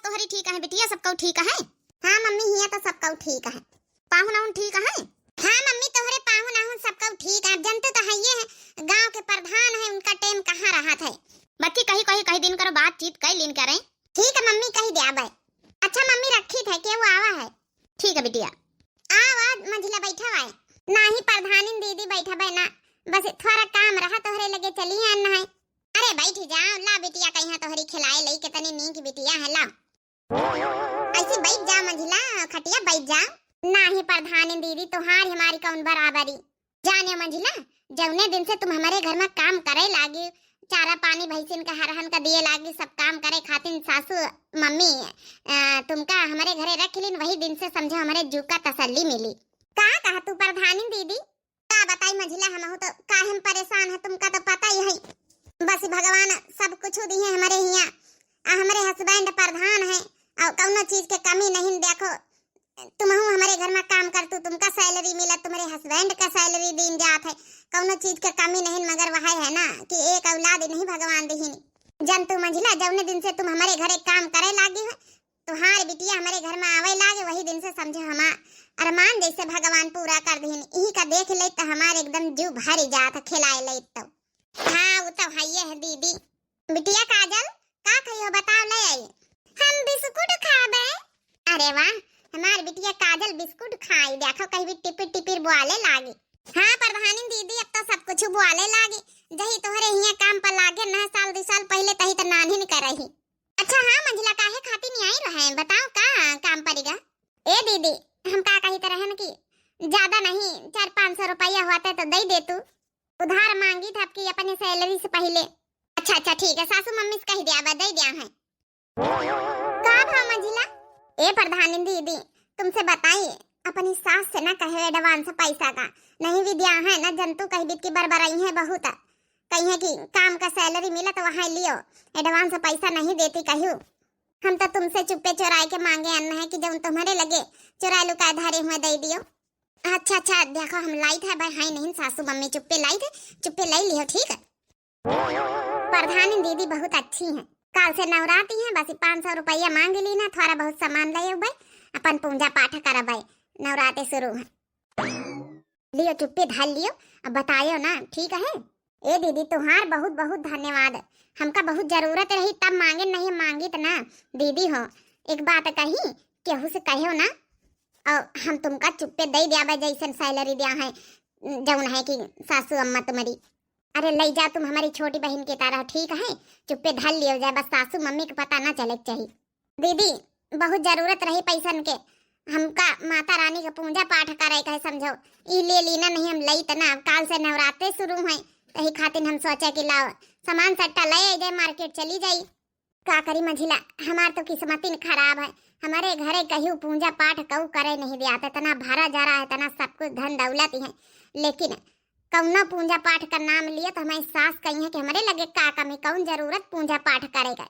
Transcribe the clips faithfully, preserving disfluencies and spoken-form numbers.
तोहरी ठीक है बिटिया, सबकउ ठीक है? हाँ मम्मी, हियाँ तो सबकउ ठीक है। पाहुन आहुन ठीक है? हाँ मम्मी, तोहरे पाहुन आहुन सबकउ ठीक है। अब जनते तो है, ये है गाँव के प्रधान है, उनका टेम कहाँ रहत है। बच्ची कही कही कही दिन करो, बातचीत कइ लीन करें। ठीक है मम्मी, कही द्याबे। अच्छा मम्मी रखी थे, केहू आवा है। ठीक है बिटिया। आवा मझिला बैठा है। नाही प्रधानिन दीदी बैठबे ना, बस थोड़ा काम रहा तोहरे लगे चली आन है। अरे बैठ जाओ, ला बिटिया कहिया तोहरी खिलाए लई, कितनी नीक बिटिया है, ला। ऐसी बैठ जा मझिला, खटिया बैठ जा। नाही प्रधानिन दीदी, तुहार हमारी कौन बराबरी। जाने मझिला, जौने दिन से तुम हमरे घर में काम करे लागी, चारा पानी भैंसिन का हरहन का दिए लागी, सब काम करे खातिर सासू मम्मी, अ, तुमका हमरे घरे रख लीन, वही दिन से समझो हमरे जू का तसल्ली मिली। का कहा तू प्रधानिन दीदी? का बताई मझिला, हमहू तो काहे में परेशान है, तुमका तो पता ही है। बस भगवान सब कुछ दिए हमरे हियाँ, आ हमरे husband प्रधान है, और कौनो चीज के कमी नहीं। देखो, तुमहू हमरे घर में काम करतू, तुमका salary मिला, तुम्हरे husband का salary दीन जात है, कौनो चीज के कमी नहीं। मगर वह है ना कि एक औलाद नहीं भगवान दिहिन। जनतू मझिला, जौने दिन से तुम हमरे घरे काम करे लागी हो, तुहार बिटिया हमरे घर में आवे लागे, वही दिन से समझो हमार अरमान जैसे भगवान पूरा कर दिहिन। इही का देख ले तो हमार एकदम जू भर जात है, खिलाए ले तो। हाँ, वो तो है ही है दीदी। बिटिया काजल, का खइहो बताओ, ले आई। हम बिस्कुट खाबे। अरे वाह, हमार बिटिया काजल बिस्कुट खाई, देखो कहीं भी टिपिर टिपिर बोले लागी। हाँ प्रधानिन दीदी, अब तो सब कुछ बोले लागी। जही तोहरे हियाँ काम पर लागे ना साल दो साल पहले, तही तो नान्हिन करही। अच्छा हाँ मंझिला, काहे खातिर नहीं आई रहे, बताओ का काम पड़ेगा? ए दीदी, हम का कही तरह न कि ज्यादा नहीं, चार पाँच सौ रुपया होते तो दे दे तू। उधार मांगी था आपकी अपनी salary से पहले। अच्छा अच्छा ठीक है, सासू मम्मी से कह दिया, अब दे दिया है। का भा मंझिला? ए प्रधानिन दीदी, तुमसे बताई, अपनी सास से ना कहे advance पैसा का, नहीं भी दिया है ना, जनतू कह बीत की बरबराई है बहुत, कहिए कि काम का salary मिला तो वहाँ लियो, advance पैसा नहीं देती कहू। हम तो तुमसे चुप्पे चोराए के मांगे अन्न है कि जौन तुम्हरे लगे चोराए लुकाए धरे हुए दे दियो। अच्छा अच्छा, देखो हम लाइत है भाई, हाय नहीं सासू मम्मी चुप्पे लाइत है, चुप्पे ले लियो, ठीक है। प्रधान दीदी बहुत अच्छी हैं, काल से नवराती हैं, बस पाँच सौ रुपया मांग ली ना, थोड़ा बहुत सामान ले भाई, अपन पूजा पाठ करबे, नवराते शुरू है। लियो चुप्पे धर लियो, अब बतायो ना, ठीक है। ए दीदी, तुहार बहुत बहुत धन्यवाद। हमका बहुत जरूरत रही तब मांगे, नहीं मांगी त ना। दीदी हो, एक बात कही, केहू से कहो ना, और हम तुमका चुप्पे दे दिया बा, जैसन salary दिया है, जौन है कि सासू अम्मा तुम्हारी। अरे ले जा, तुम हमारी छोटी बहन की तरह, ठीक है, चुप्पे धर लियो जाए, बस सासू मम्मी के पता ना चले के चाहिए। दीदी, बहुत जरूरत रही पैसन के, हमका माता रानी के पूजा पाठ करे के है, समझो। ई ले लीना नहीं, हम लई तना, अब काल से नवरात्रे शुरू है, तही खातिर हम सोचे कि लाओ, सामान सट्टा ले आई जाए, market चली जाई। का करी मझिला, हमार तो किस्मतिन खराब है, हमारे घरे कहियो पूजा पाठ कऊ करे नहीं दिया, इतना भरा जा रहा है, इतना सब कुछ धन दौलत ही है, लेकिन कौनो पूजा पाठ का नाम लिए तो हमारी सास कही है कि हमारे लगे का कमी, कौन जरूरत पूजा पाठ करेगा।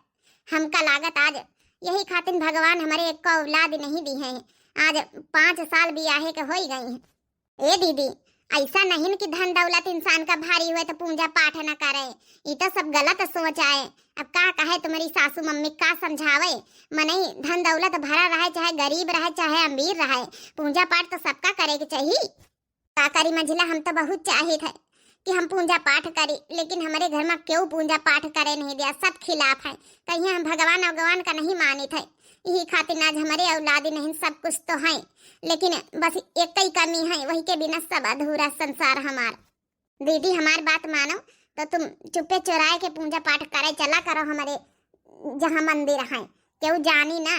हमका लागत आज यही खातिर भगवान हमारे एक औलाद नहीं दी है। आज पाँच साल बियाहे के होई गई है। ए दीदी, ऐसा नहीं कि धन दौलत इंसान का भारी हुए तो पूजा पाठ न करे, ई तो सब गलत सोच आए। अब का कहे तुम्हारी सासू मम्मी का समझावे, मनई धन दौलत भरा रहे चाहे गरीब रहे चाहे अमीर रहे, पूजा पाठ तो सबका करे के चाहिए। का करी मझिला, हम तो बहुत चाहित है कि हम पूजा पाठ करी, लेकिन हमारे घर में केहू पूजा पाठ करे नहीं दिया, सब खिलाफ है। कहिए हम भगवान अगवान का नहीं मानित है, यही खातिर आज हमारे औलादी नहीं, सब कुछ तो है, लेकिन बस एक ही कमी है, वही के बिना सब अधूरा संसार हमार। दीदी हमार बात मानो, तो तुम चुप्पे चोराए के पूजा पाठ करे चला करो हमारे जहाँ मंदिर है, केहू जानी ना।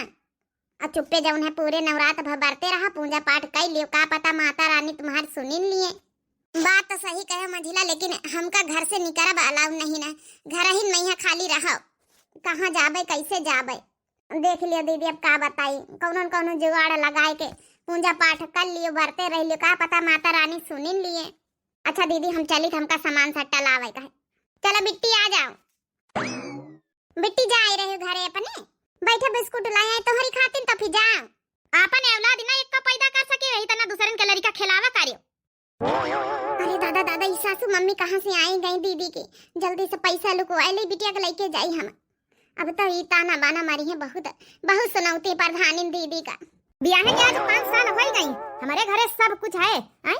और चुप्पे जौन है पूरे नवरात भर बरते रहा, पूजा पाठ कर लियो, का पता माता रानी तुम्हार सुनिन लिए। बात तो सही कहे मझिला, लेकिन हमका घर से निकरब allow नहीं ना, घर ही में यहाँ खाली रहो, कहाँ जाबे कैसे जाबे। देख लियो दीदी, अब का बताई, कौनो न कौनो जुगाड़ लगाए के पूजा पाठ कर लियो, बरते रह लियो, का पता माता रानी सुनिन लिए। अच्छा दीदी हम चली, हमका सामान सट्टा लावे का है। चलो बिट्टी आ जाओ। बिट्टी जाए रहे घरे अपने, बैठा बिस्कुट लाए आए तोहरी खातिर, तो फिर जा। आपन औलाद ना एक का पैदा कर सके रही, तना दूसरन के लड़का खिलावा करियो। अरे दादा दादा, ई सासू मम्मी कहाँ से आई गई दीदी के? जल्दी से पैसा लुकवाए ले बिटिया के लेके जाई हम। अब तो ई ताना बाना मारी है बहुत, बहुत सुनौती प्रधानिन दीदी का। बियाहे के आज पाँच साल होइ गई, हमरे घरे सब कुछ है, हैं?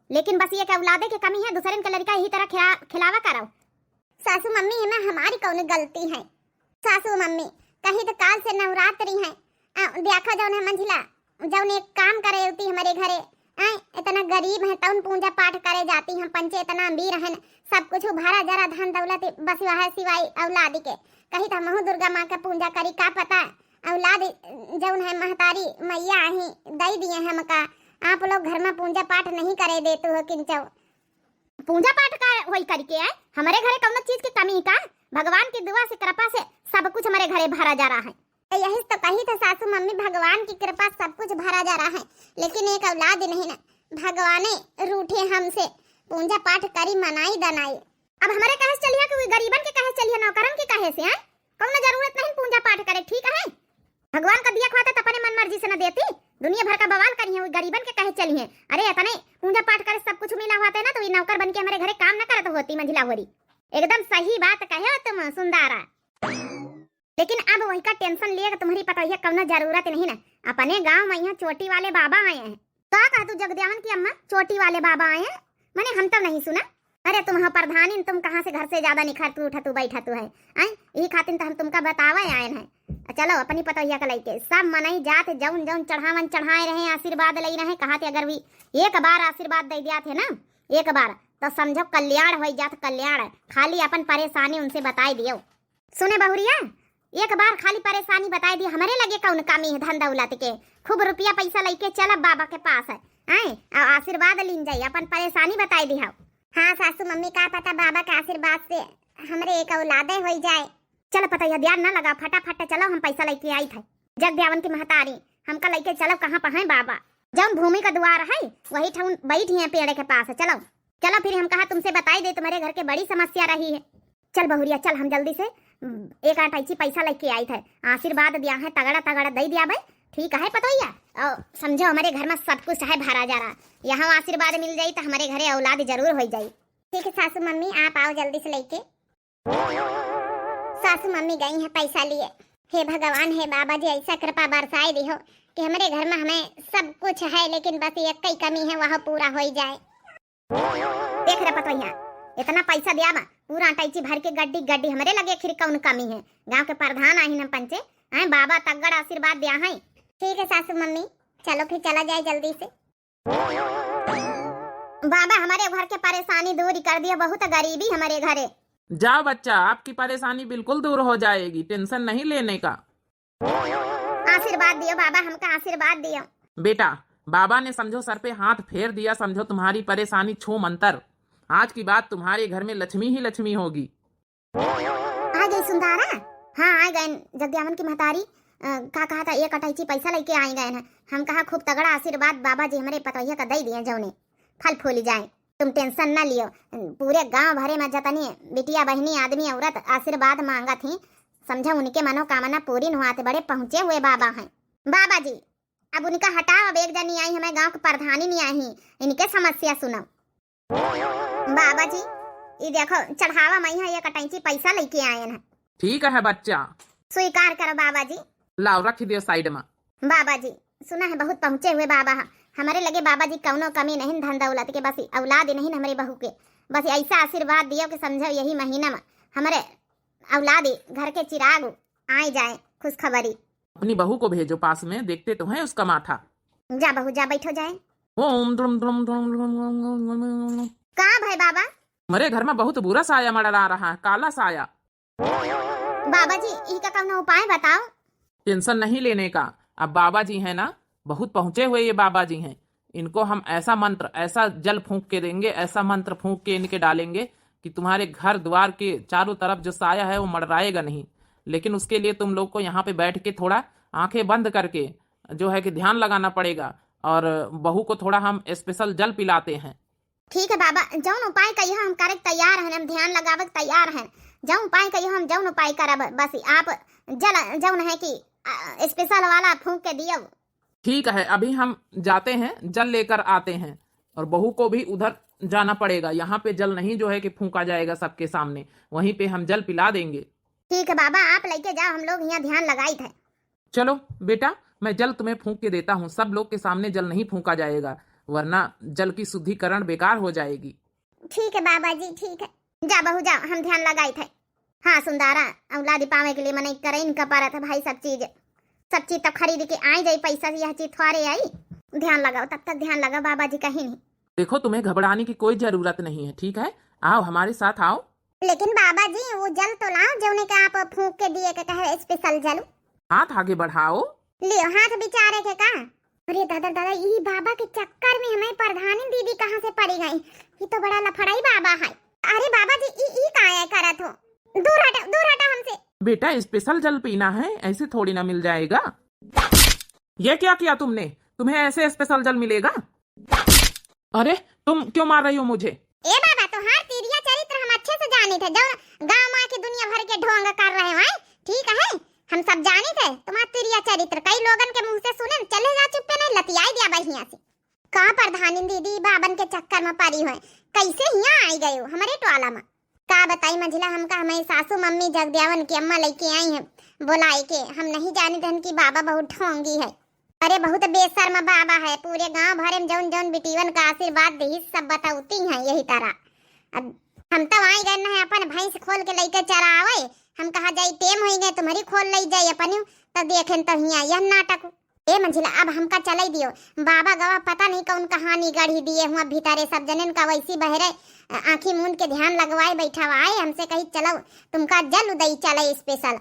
लेकिन बस एक औलादे के कमी है, दूसरन के लड़का यही तरह खिला-, खिलावा करौ। सासू मम्मी, एमे हमारी कौन गलती है? सासू मम्मी, कही तो काल से नवरात्रि है, आ, देखा जौन है मंझिला, जौन एक काम करे उती हमरे घरे, आय, इतना गरीब है तौन पूजा पाठ करे जाती, हम पंचे इतना अमीर हैं, सब कुछ भरा जरा धन दौलत बस वह सिवाय औलाद के। कही तो हमहू दुर्गा माँ के पूजा करी, का पता औलाद जौन है महतारी मैया आही दई दिए हमका, आप लोग घर में पूजा पाठ नहीं करे देतु हो किंचौ। पूजा पाठ का होई करके है? हमरे घरे कौनो चीज के कमी का? भगवान की दुआ से, कृपा से सब कुछ हमरे घरे भरा जा रहा है। तो यही तो कही था सासू मम्मी, भगवान की कृपा सब कुछ भरा जा रहा है, लेकिन एक औलाद नहीं ना, भगवाने रूठे हमसे, पूजा पाठ करी मनाई दनाई। अब हमरे कहे से चलिए कि वो गरीबन के कहे से चलिए, नौकरन के कहे से, हैं? कौनो जरूरत नहीं पूजा पाठ करे, ठीक है? भगवान का दिया खुआते तो अपने मन मर्जी से न देती, दुनिया भर का बवाल करी है, वो गरीबन के कहे चली है। अरे इतने पूजा पाठ करे सब कुछ मिला हुआ ना, तो ये नौकर बन के हमरे घरे काम न करत होती मंझिला होरी। एकदम सही बात कहे हो तुम सुंदारा। लेकिन अब वही का टेंशन लिए तुम्हारी पता है कौनो जरूरत नहीं ना, अपने गांव में यहाँ चोटी वाले बाबा आए हैं। का कह तू जगद्यावन की अम्मा, चोटी वाले बाबा आए हैं? मने हम तो नहीं सुना। अरे तुम हो प्रधानिन, तुम कहाँ से घर से ज्यादा निखरतू उठतू बैठतू है, आय? यही खातिर तो हम तुमका बतावे आयन है। चलो अपनी पतोहिया का लइके सब मनई जात जौन जौन चढ़ावन चढ़ाए रहे, आशीर्वाद लई रहे, कहा थे अगर भी एक बार आशीर्वाद दे दिया थे ना, एक बार तो समझो कल्याण होई जात, कल्याण। खाली अपन परेशानी उनसे बताई दियो। सुने बहुरिया, एक बार खाली परेशानी बताई दी, हमरे लगे कौन कमी है धन दौलत के, खूब रुपया पैसा लइके चलब बाबा के पास है, आए, आ आशीर्वाद लीन जाई, अपन परेशानी बताई दी हाव। हाँ सासू मम्मी, का पता बाबा के आशीर्वाद से हमरे एक औलादे होई जाए। चल पतैया, ध्यान ना लगा, फटाफट चलो, हम पैसा लइके आई थे। जगद्यावन की महतारी, हमका लइके चलो, कहाँ पर हैं बाबा? जौन भूमि का द्वार है, वही ठौन बैठी हैं पेड़ के पास, चलो। चलो फिर हम कहा तुमसे बताई दे, तुम्हारे घर के बड़ी समस्या रही है। चल बहुरिया चल, हम जल्दी से, उम, एक अटैची पैसा लइके आई थे, आशीर्वाद दिया है, तगड़ा तगड़ा दे दिया भाई, ठीक है पतोहिया? और समझो हमरे घर में सब कुछ है भरा जा रहा, यहाँ आशीर्वाद मिल जाई तो हमरे घरे औलाद जरूर होई जाई। ठीक है सासू मम्मी, आप आओ जल्दी से लइके। सासू मम्मी गई हैं पैसा लिए। हे भगवान, हे बाबा जी, ऐसा कृपा बरसाए दिहो कि हमरे घर में हमें सब कुछ है, लेकिन बस एक ही कमी है, वह पूरा होई जाए। देख रे पतोहिया, इतना पैसा दिया बा, पूरा अटैची भर के गड्डी गड्डी, हमरे लगे खिर कौन कमी है? गांव के प्रधान आहिन हम पंचे, हैं बाबा तगड़ आशीर्वाद दिया है। ठीक है सासू मम्मी, चलो फिर चला जाए जल्दी से। बाबा, हमरे घर के परेशानी दूर कर दिया, बहुत गरीबी हमरे घरे। जाओ बच्चा, आपकी परेशानी बिल्कुल दूर हो जाएगी, टेंशन नहीं लेने का। आशीर्वाद दियो बाबा, हमका आशीर्वाद दियो। बेटा, बाबा ने समझो सर पे हाथ फेर दिया, समझो तुम्हारी परेशानी छो मंतर। आज की बाद तुम्हारे घर में लक्ष्मी ही लक्ष्मी होगी। आ गई सुंदारा? हाँ, आ गए जगद्यावन की महतारी। अ, का कहा था, एक अटैची पैसा लेके आई गए हैं। हम कहा, खूब तगड़ा आशीर्वाद बाबा जी हमरे पतोहिया का दे दिए, जौने फल फूल जाए, तुम टेंशन ना लियो। पूरे गांव भरे में जतनी बिटिया, बहनी, आदमी, औरत आशीर्वाद मांगत ही, समझो उनके मनोकामना पूरी हुआ थे, बड़े पहुँचे हुए बाबा हैं। बाबा जी, अब उनका हटाओ, अब एक जनी आई, हमें गांव के प्रधानी नहीं आई, इनके समस्या सुनो। बाबा जी, ई देखो, चढ़ावा में यहाँ एक अटैची पैसा लेके आयन है। ठीक है बच्चा। स्वीकार करो बाबा जी। लाओ, रख दियो साइड में। बाबा जी, सुना है बहुत पहुँचे हुए बाबा है। हमारे लगे बाबा जी कौनो कमी नहीं धन दौलत के, बस औलाद नहीं हमारे बहू के, बस ऐसा आशीर्वाद दियो कि समझो यही महीना में हमारे औलाद घर के चिराग आए जाए खुशखबरी। अपनी बहू को भेजो पास में, देखते तो हैं उसका माथा। जा बहू जा, बैठो जाए। ओम द्रुम द्रुम द्रुम द्रुम द्रुम द्रुम द्रुम। का भाई बाबा? हमारे घर में बहुत बुरा साया मंडरा रहा है, काला साया। बाबा जी, इनका कौनो उपाय बताओ। टेंशन नहीं लेने का। अब बाबा जी हैं ना, बहुत पहुँचे हुए ये बाबा जी हैं। इनको हम ऐसा मंत्र, ऐसा जल फूंक के देंगे, ऐसा मंत्र फूंक के इनके डालेंगे कि तुम्हारे घर द्वार के चारों तरफ जो साया है वो मंडराएगा नहीं। लेकिन उसके लिए तुम लोग को यहाँ पे बैठ के थोड़ा आंखें बंद करके जो है कि ध्यान लगाना पड़ेगा और बहू को थोड़ा हम स्पेशल जल पिलाते हैं। ठीक है बाबा, जौन उपाय कहियो हम करे के तैयार हैं, हम ध्यान लगावे के तैयार हैं। जौन उपाय कहियो हम जौन उपाय करब, बस आप जल जौन है कि, आ, स्पेशल वाला फूंक के दियो। ठीक है, अभी हम जाते हैं, जल लेकर आते हैं। और बहू को भी उधर जाना पड़ेगा, यहाँ पे जल नहीं जो है कि फूंका जाएगा सबके सामने, वहीं पे हम जल पिला देंगे। ठीक है बाबा, आप लइके जाओ, हम लोग हियाँ ध्यान लगाइत है। चलो बेटा, मैं जल तुम्हें फूंक के देता हूँ। सब लोग के सामने जल नहीं फूंका जाएगा, वरना जल की शुद्धिकरण बेकार हो जाएगी। ठीक है बाबा जी, ठीक है। जा बहू जा, हम ध्यान लगाइत है। हाँ सुंदारा, औलाद पावे के लिए मनई करे इनका परत है भाई, सब चीज, सब चीज तो खरीद के आइ जाई, पैसा से यह चीज थोड़े आई। ध्यान लगाओ, तब तक ध्यान लगाओ, बाबा जी कहीं नहीं। देखो, तुम्हें घबराने की कोई जरूरत नहीं है, ठीक है? आओ, हमारे साथ आओ। लेकिन बाबा जी, वो जल तो लाओ, जौने के आप फूंक के दिए के कहे, special जल। हाथ आगे बढ़ाओ। लियो, हाथ बिचारे के का? अरे दादा, दादा, ई बाबा के चक्कर में हमें प्रधानी दीदी कहाँ से पड़ी गई? ये तो बड़ा लफड़ाई बाबा है। अरे बाबा जी, ई, ई काहे करत हो? दूर हटा, दूर हटा हमसे। बेटा, special जल पीना है, ऐसे थोड़ी ना मिल जाएगा। ये क्या किया तुमने? तुम्हें ऐसे special जल मिलेगा? अरे, तुम क्यों मार रही हो मुझे? ए बाबा, तोहार तिरिया चरित्र हम अच्छे से जानित है, जौन गाँव मा के दुनिया भर के ढोंग कर रहे हो, हैं? ठीक है, हम सब जानित है तुम्हार तिरिया चरित्र, कई लोगन के मुँह से सुने, चले जा चुप्पे, नहीं लतियाई दिया बहिया से। का प्रधानिन दीदी बाबन के चक्कर में परी होय, कैसे हियाँ आई गयो हमरे टोला में? का बताई मंझिला, हमका हमारी सासू मम्मी जगद्यावन की अम्मा लइके आई हैं बोलाए के। हम नहीं जानित हन कि बाबा बहुत ढोंगी है। अरे बहुत बेशर्म बाबा है, पूरे गांव भरे में जौन जौन बिटिवन का आशीर्वाद दिहिस सब बतौती हैं यही तरह। अब हम तो आई गए ना अपन भैंस खोल के लइके चरावे, हम कहा जाई टेम होई गए तुम्हारी खोल लई जाई अपनी, तो देखें तो हियाँ यह नाटक। ए मंझिला, अब हमका चलई दियो। बाबा गवा पता नहीं कौन कहानी गढ़ी दिए हुआ भीतरे, सब जनन का वैसी बहरे, अ, आँखी मूंद के ध्यान लगवाए बैठा हुआ है। हमसे कही चलो तुमका जल उदई चले special।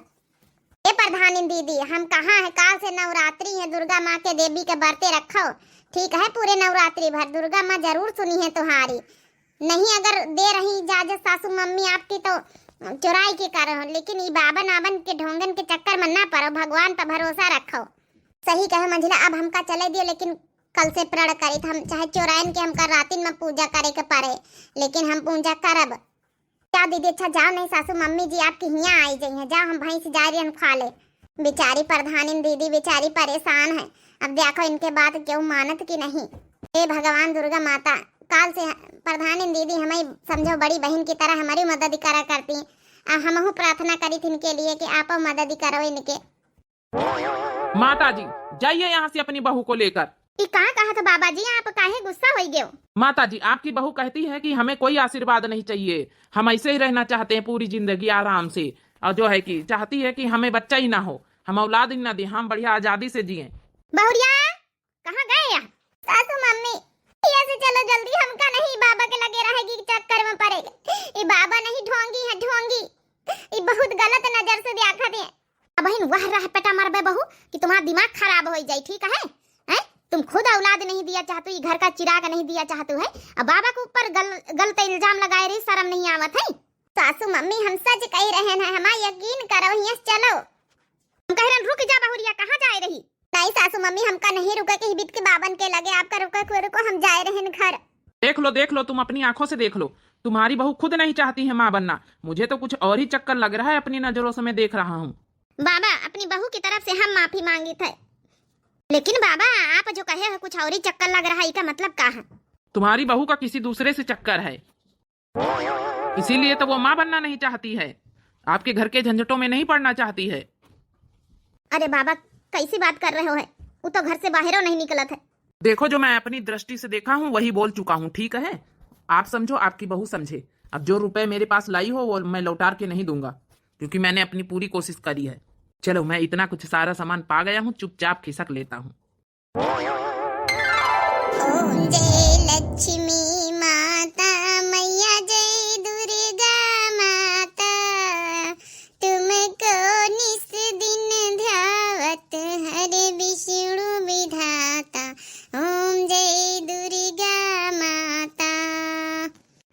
ए प्रधानिन दीदी, हम कहाँ है, काल से नवरात्रि है, दुर्गा माँ के देवी के बरते रखो, ठीक है? पूरे नवरात्रि भर दुर्गा माँ जरूर सुनी है तुम्हारी। नहीं अगर दे रही इजाजत सासू मम्मी आपकी तो चुराई के कर रहो, लेकिन ई बाबन आबन के ढोंगन के चक्कर में ना पड़ो, भगवान पर भरोसा रखो। सही कहे मंझिला, अब हमका चले दियो, लेकिन कल से प्रण करित हम चाहे चोराइन के हमका रातिन में पूजा करे के पड़े, लेकिन हम पूजा करब। जाओ दीदी, अच्छा जाओ, नहीं सासू मम्मी जी आपके हियाँ आई जइहें। जाओ, हम भैंस जा रही हम खा ले। बेचारी प्रधानिन दीदी बेचारी परेशान है। अब देखो इनके बात क्यों मानत कि नहीं। हे भगवान दुर्गा माता, काल से प्रधानिन दीदी हमें समझो बड़ी बहन की तरह हमारी मदद करा करती। आ हमहू प्रार्थना करी थी इनके लिए कि आप मदद करो इनके। माता जी, जाइए यहाँ से अपनी बहू को लेकर। ई का कहा था बाबा जी, आप काहे गुस्सा होई गयो? माता जी, आपकी बहू कहती है कि हमें कोई आशीर्वाद नहीं चाहिए, हम ऐसे ही रहना चाहते हैं पूरी जिंदगी आराम से, और जो है कि चाहती है कि हमें बच्चा ही ना हो, हम औलाद ही ना दें, हम बढ़िया आजादी से जिएं। बहुरिया, कहाँ गए या? सासू मम्मी, यहाँ से चलो जल्दी, हमका नहीं बाबा के लगे रहेगी, चक्कर में पड़ेगा। ये बाबा नहीं, ढोंगी है, ढोंगी। ये बहुत गलत नजर से देखा दे। अब बहिन, वह रह पेटा मरबे बहू कि तुम्हारा दिमाग खराब हो जाए, ठीक है? हैं? तुम खुद औलाद नहीं दिया चाहतू, ये घर का चिराग नहीं दिया चाहतू है, अब बाबा के ऊपर गल-, गलत इल्जाम लगाए रही, शर्म नहीं आवत है? सासू मम्मी, हम सच कह रहे हैं, हमारा यकीन करो, यहाँ से चलो। हम कह रहे हैं, रुक जा बहुरिया, कहाँ जाए रही? नहीं सासू मम्मी, हमका नहीं रुके के हिबित के बाबन के लगे, आपका रुके को रुको, हम जाए रहे हैं घर। देख लो, देख लो, तुम अपनी आंखों से देख लो, तुम्हारी बहू खुद नहीं चाहती है माँ बनना। मुझे तो कुछ और ही चक्कर लग रहा है अपनी नजरों से मैं देख रहा हूँ। बाबा, अपनी बहू की तरफ से हम माफी मांगित है, लेकिन बाबा, आप जो कहे हो कुछ और ही चक्कर लग रहा है, इसका मतलब का है? तुम्हारी बहू का किसी दूसरे से चक्कर है, इसीलिए तो वो माँ बनना नहीं चाहती है, आपके घर के झंझटों में नहीं पड़ना चाहती है। अरे बाबा, कैसी बात कर रहे हो है? वो तो घर से बाहरों नहीं निकलत है। देखो, जो मैं अपनी दृष्टि से देखा हूँ, वही बोल चुका हूँ, ठीक है? आप समझो, आपकी बहू समझे। अब जो रुपए मेरे पास लाई हो, वो मैं लौटार के नहीं दूंगा, क्योंकि मैंने अपनी पूरी कोशिश करी है। चलो, मैं इतना कुछ सारा सामान पा गया हूँ, चुपचाप खिसक लेता हूँ। ओम जय लक्ष्मी माता, मैया जय दुर्गा माता, तुमको निस दिन ध्यावत हर विष्णु विधाता। ओम जय दुर्गा माता।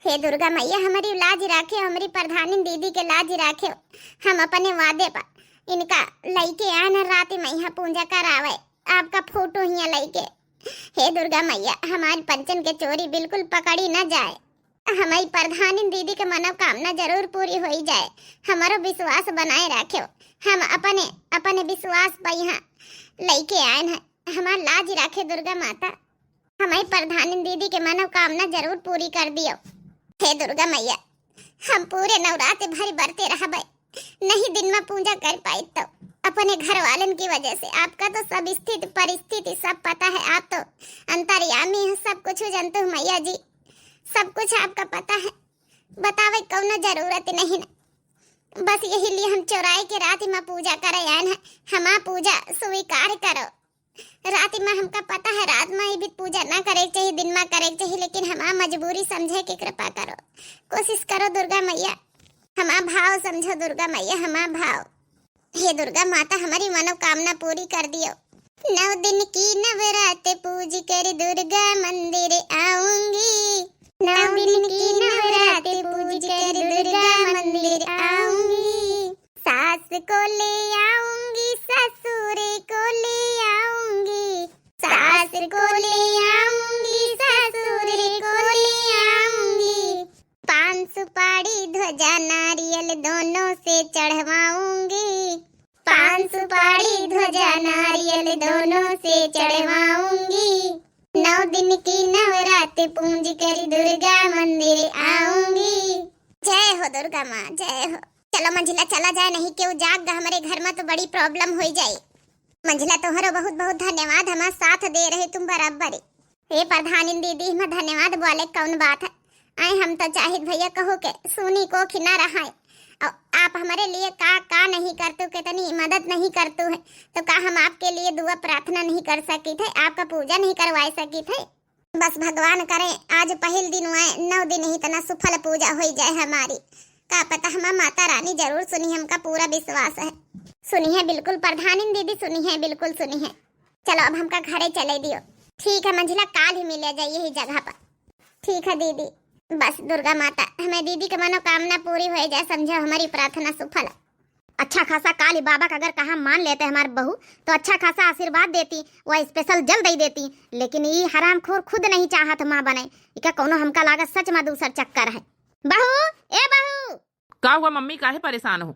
हे दुर्गा मैया, हमारी लाज राखे, हमारी प्रधानिन दीदी के लाज राखे। हम अपने वादे पर इनका लइके आए न रात में यहाँ पूजा करावे, आपका फोटो हियाँ लइके। हे दुर्गा मैया, हमारी पंचन के चोरी बिल्कुल पकड़ी न जाए। हमारी प्रधानिन दीदी के मनोकामना जरूर पूरी होई जाए। हमारो विश्वास बनाए राख्यो। हम अपने, अपने विश्वास पर यहाँ लइके आयन है। हमार लाज राखे दुर्गा माता। हमारी प्रधानिन दीदी के मनोकामना जरूर पूरी कर दियो। हे दुर्गा मैया, हम पूरे नवरात्र भर बरते रहबे। नहीं दिन मा पूजा कर पाई तो अपने घर वालन की वजह से। आपका तो सब स्थिति परिस्थिति सब पता है, आप तो अंतर्यामी हो, सब कुछ जानते हो मैया जी, सब कुछ आपका पता है, बतावे कौनो जरूरत नहीं ना। बस यही लिए हम चौराहे के रात मा पूजा करे आयन है, हमार पूजा स्वीकार करो। रात मा हमका पता है, रात मा ये भी पूजा ना करे के चाहिए, दिन मा करे के चाहिए, लेकिन हमार मजबूरी समझे के कृपा करो, कोशिश करो दुर्गा मैया, हमार भाव समझो दुर्गा मैया, हमार भाव। हे दुर्गा माता, हमारी मनोकामना पूरी कर दियो। नौ दिन की नवरात पूज कर दुर्गा मंदिर आऊंगी। नौ दिन की नवरात पूज कर दुर्गा मंदिर आऊंगी। सास को ले आऊंगी, ससुर को ले आऊंगी। सास को ले आऊंगी, ससुर को ले आऊंगी। पान सुपारी ध्वजा नारियल दोनों से चढ़वाऊंगी। पान सुपारी ध्वजा नारियल दोनों से चढ़वाऊंगी। नौ दिन की नवरात पूज कर दुर्गा मंदिर आऊंगी। जय हो दुर्गा माँ, जय हो। चलो मंझिला, चला जाए, नहीं केहू जाग गा हमरे घर मा तो बड़ी problem होई जाई। मंझिला, तोहरो बहुत बहुत धन्यवाद, हमार साथ दे रहे तुम बराबर। हे प्रधानिन दीदी, हमार धन्यवाद बोले कौन बात है? आए हम तो चाहित भैया कहू के सुनी को खिना रहा है। और आप हमारे लिए का का नहीं करतू, कितनी मदद नहीं करतू है, तो का हम आपके लिए दुआ प्रार्थना नहीं कर सकित है, आपका पूजा नहीं करवा सकित है? बस भगवान करे आज पहिल दिन हुआ है, नौ दिन ही इतना सुफल पूजा होई जाए हमारी। का पता हमार माता रानी जरूर सुनी, हमका पूरा विश्वास है। सुनी है बिल्कुल प्रधानिन दीदी, सुनी है, बिल्कुल सुनी है। चलो अब हमका घरे चले दियो। ठीक है मंझिला, काल ही मिले जाइए ही जगह पर। ठीक है दीदी। बस दुर्गा माता हमें दीदी के मनोकामना पूरी होई जाए, समझो हमारी प्रार्थना सुफल। अच्छा खासा काल ही बाबा का अगर कहा मान लेते हमार बहू तो अच्छा खासा आशीर्वाद देती, वह special जल दे देती, लेकिन ई हरामखोर खुद नहीं चाहत माँ बने। इका कौनो हमका लागत सच मा दूसर चक्कर है। बहू, ए बहू। का हुआ मम्मी, काहे परेशान हो?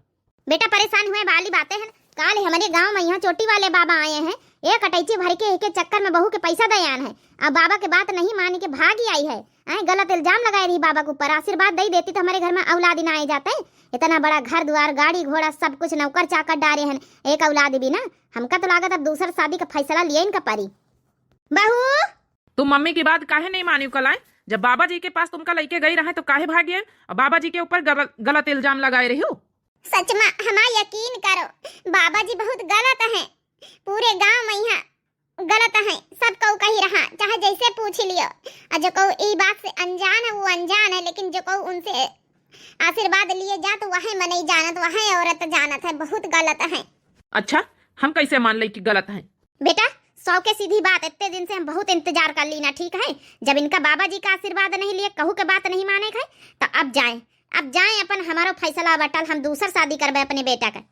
बेटा परेशान हुए वाली बातें हैं। काल ही हमारे गांव मा यहाँ चोटी वाले बाबा आए हैं, एक अटैची भर के एक चक्कर मा बहू के पैसा दे आन है। अब बाबा के बात नहीं मान के भागी आई है। आए गलत इल्जाम लगाए रही बाबा के ऊपर। आशीर्वाद दे देती तो हमारे घर मा औलाद ही ना आए जाते। इतना बड़ा घर द्वार, गाड़ी घोड़ा, सब कुछ नौकर चाकर डारे हैं, एक औलाद भी ना। हमका तो लागत अब दूसर शादी का फैसला लिए इनका परी। बहू। तुम मम्मी की बात काहे नहीं मानी कल आए? जब बाबा जी के पास तुमका लेके गई रहे तो काहे भागे और बाबा जी के ऊपर गलत, गलत इल्जाम लगाए रही हो? सच मा हमार यकीन करो, बाबा जी बहुत गलत हैं। पूरे गांव मा यहाँ गलत हैं, सब कऊ कही रहा, चाहे जैसे पूछ लियो। और जो कऊ ई बात से अनजान है वो अनजान है, लेकिन जो कऊ उनसे आशीर्वाद लिए जात वहे मनई जानत, वहे औरत जानत है, बहुत गलत हैं। अच्छा, हम कैसे मान ले कि गलत हैं? बेटा, सौ के सीधी बात, इतने दिन से हम बहुत इंतजार कर ली ना, ठीक है? जब इनका बाबा जी का आशीर्वाद नहीं लिए, कहू के बात नहीं माने है, तो अब जाए, अब जाए अपन हमारो फैसला बटल, हम दूसर शादी करबे अपने बेटा का।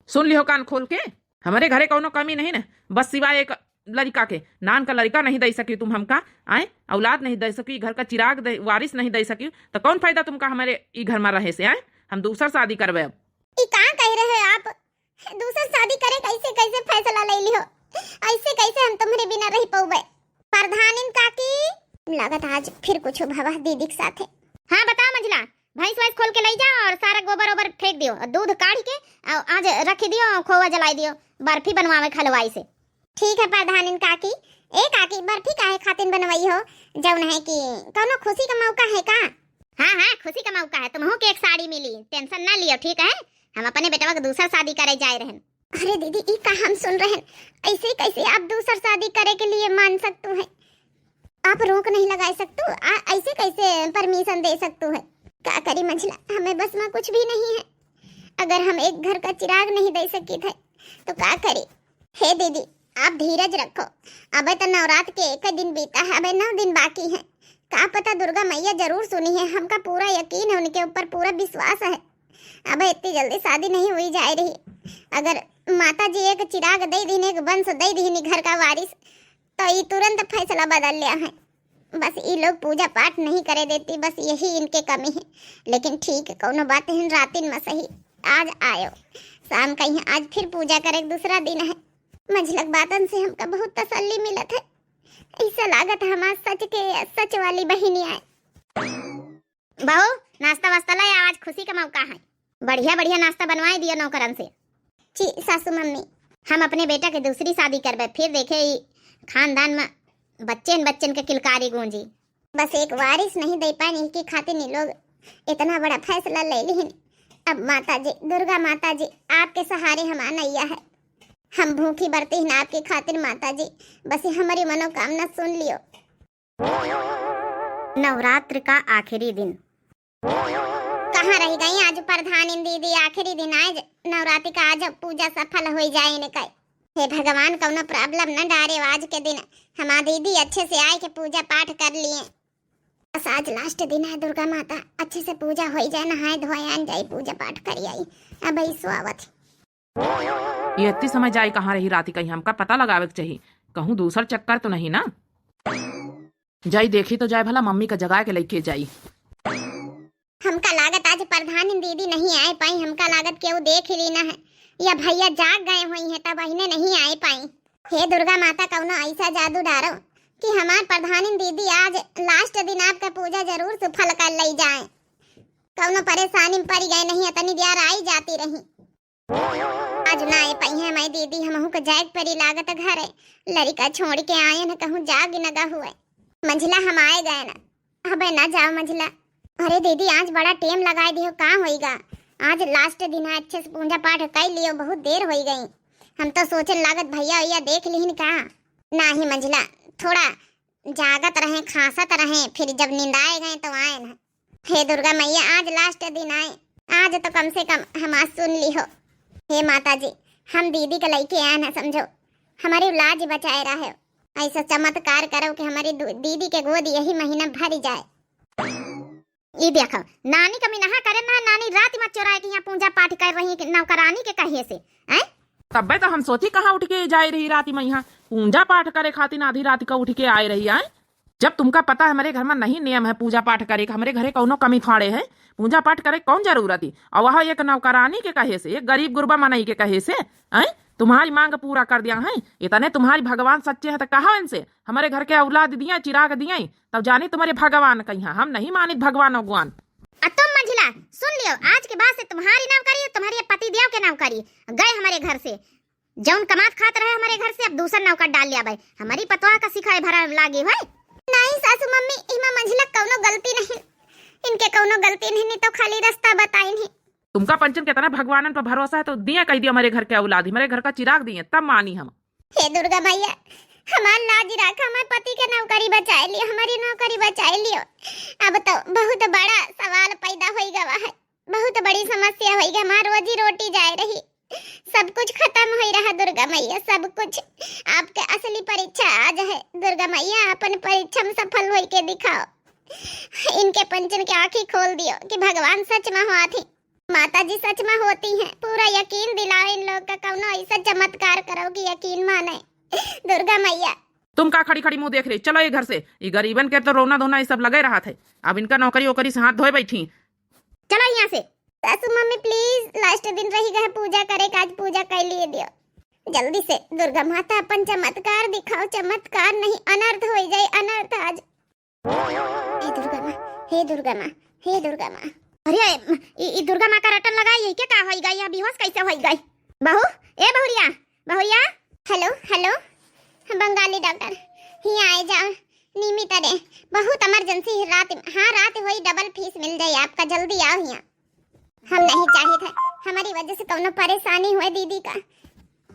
सुन लिहो कान खोल के, हमारे घरे कौनो कमी नहीं ना, बस सिवाय एक लड़का के, नान का लड़का नहीं दे सकी तुम हमका, आए औलाद नहीं दे सकी, घर का चिराग दे, वारिस नहीं दे सकी, तो कौन फायदा तुमका हमारे ई घर मा रहे से, आए हम दूसर शादी करबे अब। ई का कह रहे हो आप? दूसर शादी करे कैसे, कैसे फैसला ले लिहो? ऐसे कैसे हम तुम्हरे बिना रह पउबे? प्रधानिन काकी, लागत आज फिर कुछ भवा दीदी के साथे। हाँ बताओ मंझिला, भैंस वैंस खोल के ले जाओ और सारा गोबर ओबर फेंक दियो और दूध काढ़ के और आज रख दियो, खोवा जलाई दियो, बर्फी बनवावे खलवाई से। ठीक है प्रधानिन काकी। ए काकी, बर्फी काहे खातिन बनवाई हो? जौन है कि कौनो खुशी का मौका है का? हाँ हाँ, खुशी का मौका है, तुमहू के एक साड़ी मिली, tension ना लियो, ठीक है? हम अपने बेटवा के दूसर शादी करे जाए रहन। अरे दीदी, ई का हम सुन रहन? ऐसे कैसे आप दूसर शादी करे के लिए मान सकतू हैं? आप रोक नहीं लगा सकतू? आ, ऐसे कैसे permission दे सकतू है? का करी मंझिला, हमें बस मा कुछ भी नहीं है। अगर हम एक घर का चिराग नहीं दे सकी थे तो का करी? हे दीदी, आप धीरज रखो, अबे तो नवरात के एक दिन बीता है, अबे नौ दिन बाकी है। का पता दुर्गा मैया जरूर सुनी है, हमका पूरा यकीन है, उनके ऊपर पूरा विश्वास है। अबे इतनी जल्दी शादी नहीं हुई जाए रही। अगर माता जी एक चिराग दे दीन, एक वंश दे दीन घर का वारिस, तो ई तुरंत फैसला बदल लिया है। बस ई लोग पूजा पाठ नहीं करे देती, बस यही इनके कमी है। लेकिन ठीक, कौनो बात नहीं, रातिन मा सही, आज आयो, शाम का यहाँ आज फिर पूजा करे, दूसरा दिन है। मंझिला के बातन से हमका बहुत तसल्ली मिलत है। ऐसा लागत है हमार सच के सच वाली बहिनी आए। बहू, नाश्ता वास्ता लाए, आज खुशी का मौका है। बढ़िया बढ़िया नाश्ता बनवाए दियो नौकरन से। जी सासू मम्मी। हम अपने बेटा के दूसरी शादी करबे, फिर देखे ई खानदान में बच्चन बच्चन के किलकारी गूंजी। बस एक वारिस नहीं दे पाए, इनकी खातिर ई लोग इतना बड़ा फैसला ले लिहिन। अब माता जी, दुर्गा माता जी, आपके सहारे हमार नैया है। हम भूखी बरती हैं आपकी खातिर माता जी, बस ये हमारी मनोकामना सुन लियो। नवरात्र का आखिरी दिन। कहाँ रह गई आज प्रधानिन दीदी? आखिरी दिन आज नवरात्रि का, आज पूजा सफल हो जाए इनका। हे भगवान, कौनो problem न डारे आज के दिन, हमार दीदी अच्छे से आए के पूजा पाठ कर लिए। बस आज last दिन है दुर्गा माता, अच्छे से पूजा हो जाए, नहाए धोए आन जाई, पूजा पाठ कर आई। अब आई सोवत। ये इतनी समय जाई कहाँ रही राती कहीं, हमका पता लगावे के चाही, कहूँ दूसर चक्कर तो नहीं ना। जाई देखी तो जाए भला, मम्मी का जगाए के लइके जाई। हमका लागत आज प्रधानिन दीदी नहीं आए पाई, हमका लागत केहू देख ही ली ना है, या भैया जाग गए हुई हैं तब अहिने नहीं आए पाई। हे दुर्गा माता, कौनो ऐसा जादू डारो कि हमार प्रधानिन दीदी आज last दिन आपका पूजा जरूर सफल कर लई जाए। कौनो परेशानी में पड़ गए नहीं, इतनी देर आई जाती रही। आज ना आए पाई है हमारी दीदी, हमहू के जाए के परी लागत घरे। लड़िका छोड़ के आए न कहूँ जाग न गा हुए। मंझला हम आए गए ना, अबे ना जाओ मंझला। अरे दीदी, आज बड़ा टेम लगाए दियो, का होइगा? आज last दिन है, अच्छे से पूजा पाठ कर लियो, बहुत देर होई गई। हम तो सोचन लागत भैया वैया देख लिहिन का। नाही मंझला, थोड़ा जागत रहे, खांसत रहे, फिर जब निंदाए गए तो आए ना। हे दुर्गा मैया, आज last दिन आए, आज तो कम से कम हमार सुन लिहो। हे माता जी, हम दीदी के लइके आए ना समझो, हमारी लाज बचाए रहे। ऐसा चमत्कार करो कि हमारी दू-, दीदी के गोद यही महीना भर जाए। ई देखो, नानी कमी नहा करे ना, नानी रात में चोराए के यहाँ पूजा पाठ कर रही कि नौकरानी के कहे से, हैं? तब्बे तो हम सोची कहाँ उठ के जाए रही राती में यहाँ पूजा पाठ करे खातिर आधी रात का उठ के आए रही, हैं? जब तुमका पता है हमारे घर में नहीं नियम है पूजा पाठ करे का, हमारे घरे कौनो कमी थोड़े है, पूजा पाठ करे कौन जरूरत ही? और वह एक नौकरानी के कहे से, एक गरीब गुरबा मनई के कहे से, हैं? तुम्हारी मांग पूरा कर दिया है, इतने तुम्हारी भगवान सच्चे हैं तो कहो इनसे, हमारे घर के औलाद दिए, चिराग दिए, तब जानी तुम्हारे भगवान कहिया, हम नहीं मानित भगवान उगवान। आ तुम मंझला, सुन लियो, आज के बाद से तुम्हारी नौकरी, तुम्हारे पति देव के नौकरी, गए हमारे घर से। जौन कमात खात रहे हमारे घर से, अब दूसर नौकर डाल लिया भाई। हमारी पतवा का सिखाए भरा लागी भाई। नहीं सासू मम्मी, इमा मंझला कौनो गलती नहीं, इनके कौनो गलती नहीं, नहीं तो खाली रास्ता बताइन ही। तुमका पंचन कितना भगवानन पर भरोसा है, तो दिए कह दियो हमारे घर के औलाद, हमारे घर का चिराग दिए, तब मानी हम। हे दुर्गा मैया, हमार लाज राख, हमार पति के नौकरी बचाए लियो, हमारी नौकरी बचाए लियो। अब तो बहुत बड़ा सवाल पैदा होई गवा है, बहुत बड़ी समस्या होई गई, हमार रोजी रोटी जाए रही, सब कुछ खत्म होई रहा दुर्गा मैया, सब कुछ। आपके असली परीक्षा आज है दुर्गा मैया, अपन परीक्षा में सफल होई के दिखाओ, इनके पंचन के आँखी खोल दियो कि भगवान सच में होत ही। माता जी सच में होती हैं, पूरा यकीन दिलाओ इन लोग का, कौनो ऐसा चमत्कार करो कि यकीन माने। दुर्गा मैया। तुम का खड़ी खड़ी मुंह देख रही, चलो ये घर से। ये गरीबन के तो रोना धोना ये सब लगे रहत है, अब इनका नौकरी वोकरी से हाथ धोए बैठी। चलो यहाँ से। सासू मम्मी please, last दिन रही गए पूजा करे का, आज पूजा कर लिए दियो जल्दी से। दुर्गा माता अपन चमत्कार दिखाओ, चमत्कार नहीं अनर्थ हो जाए, अनर्थ आज। हे दुर्गा माँ, हे दुर्गा माँ, हे दुर्गा माँ। अरे, ई, ई दुर्गा माँ का रटन लगाई, ये क्या का होई गई? यह बेहोश कैसे होई गई? बहू, ए बहुरिया, बहुरिया। हेलो, हेलो, बंगाली डॉक्टर, हियाँ आए जाओ, नीमी तरे, बहुत emergency है रात में। हाँ, रात होई, double fees मिल जाए आपका, जल्दी आओ हियाँ। हम नहीं चाहित है हमारी वजह से कौनो परेशानी हुए दीदी का,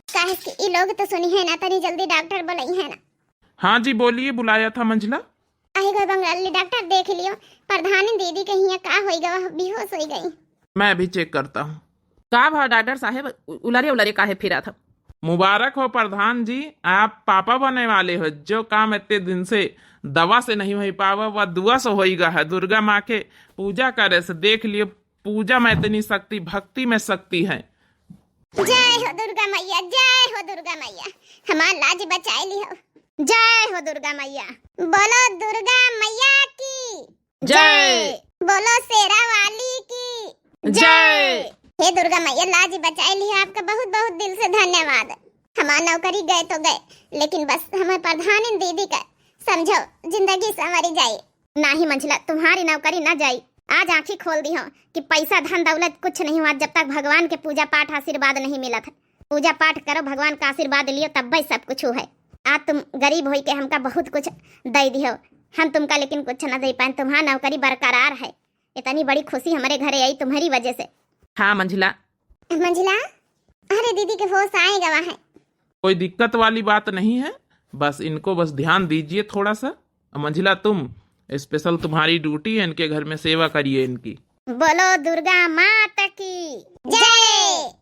काहे कि ई लोग तो सुनी है ना, तनी जल्दी डॉक्टर बुलाई है ना। हाँ जी, बोलिए, बुलाया था मंझला। आई गए बंगाली डॉक्टर, देख लियो, प्रधानी दीदी के हियाँ का होई गवा, बेहोश होई गई। मैं अभी check करता हूँ। का भा डॉक्टर साहेब, उ-, उलरे उलरे काहे फिरा था? मुबारक हो प्रधान जी, आप पापा बने वाले हो। जो काम इतने दिन से दवा से नहीं हो पावा, वह दुआ से होई गा है। दुर्गा माँ के पूजा करे से देख लियो, पूजा में इतनी शक्ति, भक्ति में शक्ति है। जय हो दुर्गा मैया, जय हो दुर्गा मैया, हमार लाज बचाए लिहो। जय हो दुर्गा मैया। बोलो दुर्गा मैया की जय। जय। बोलो शेरा वाली की जय। जय। हे दुर्गा मैया, लाज बचाए लिहो, आपका बहुत बहुत दिल से धन्यवाद। हमार नौकरी गए तो गए, लेकिन बस हमें प्रधानी दीदी का समझो, जिंदगी संवरी जाए। नाही मंझला, तुम्हारी नौकरी ना जाई। आज आँखी खोल दिहो कि पैसा धन दौलत कुछ नहीं हुआ जब तक भगवान के पूजा पाठ आशीर्वाद नहीं मिलत है। पूजा पाठ करो, भगवान का आशीर्वाद लियो, तब्बै सब कुछ है। आज तुम गरीब होई के हमका बहुत कुछ दे दिहो, हम तुमका लेकिन कुछ न दे पाए। तुम्हार नौकरी बरकरार है, इतनी बड़ी खुशी हमरे घरे आई तुम्हारी वजह से। हाँ मंझिला। मंझिला, अरे दीदी के होश आए गवा है। कोई दिक्कत वाली बात नहीं है, बस इनको बस ध्यान दीजिए थोड़ा सा। मंझिला, तुम स्पेशल, तुम्हारी ड्यूटी है, इनके घर में सेवा करिए इनकी। बोलो दुर्गा माता की जय।